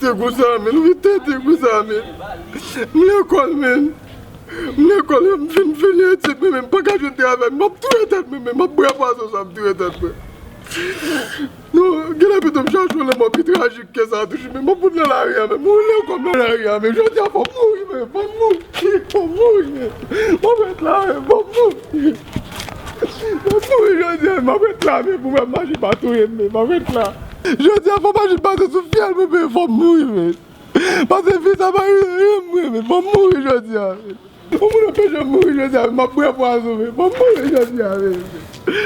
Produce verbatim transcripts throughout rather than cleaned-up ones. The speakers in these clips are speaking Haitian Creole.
Te konsa, men, ou vin tete konsa, men. M lekòl, men. M lekòl, m fin fini etid mwen, men m pa ka jwenn travay, m ap touye tèt mwen, men m ap bwè pwazon sa, m ap touye tèt mwen. Non, genlè pito m chache yon lanmò pi trajik ke sa toujou, men m ap fout nan lari a, men m ap lekòl nan lari a, men jodi a fò m mouri, men fò m mouri, fò m mouri, men m ap ret la, men fò m mouri. M ap mouri jodi a, men m ap ret la, men pou m wè machin pa touye m, men m ap ret la. Jodi a fò machin pase sou fyèl mwen, men fò m mouri, men. Paske vi sa pa rive mwen, men fò m mouri jodi a, men. Yon moun anpeche m mouri jodi a, men m ap bwè pwazon, men fò m mouri jodi a, men.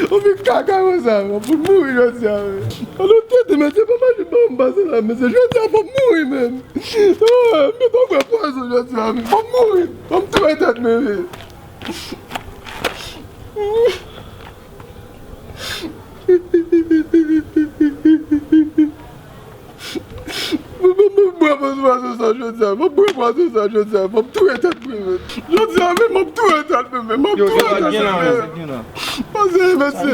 Yon fi kaka konsa, men fò m mouri jodi a, men. Alò tete, mesye, pa mache pa m pase la, mesye, jodi a fò m mouri, men. Ah, m gentan bwè pwazon jodi a, men fò m mouri, fò m touye tèt mwen, men. Mwen, mwen, mwen bwè pwazon sa jodi a. Mwen bwè pwazon sa jodi a. Mwen touye tèt mwen, men. Jodi a, men, mwen touye tèt mwen, men. Mwen touye tèt mwen, men. Pase, mesye.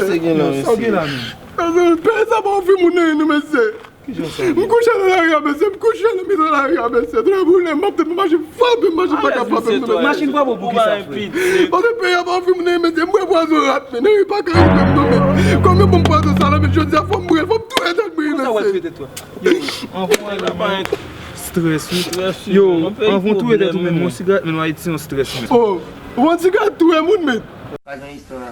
Sa w gen la, men? Pase, peyi sa pa ofri moun anyen, non, mesye. M kouche nan lari a, mesye. M kouche nan mitan lari a, mesye. Tande boule, m ap tande machin frape m, machin pa ka frape m, non, mesye. Machin frape w pou kisa, frè? Pase peyi a pa ofri moun anyen, mesye. M bwè pwazon rat, men. Anyen pa ka rive m, non, men. Kòm yo ban m pwazon sa la, men, jodi a, fò m bwè l, fò m touye tèt mwen, mesye. Anvan w ale, men. Strès, wi. Yo, anvan w touye tèt ou, men, yon sigarèt, men, Ayiti, yon strès, men. Oh, yon sigarèt touye moun, men. Pa gen istwa.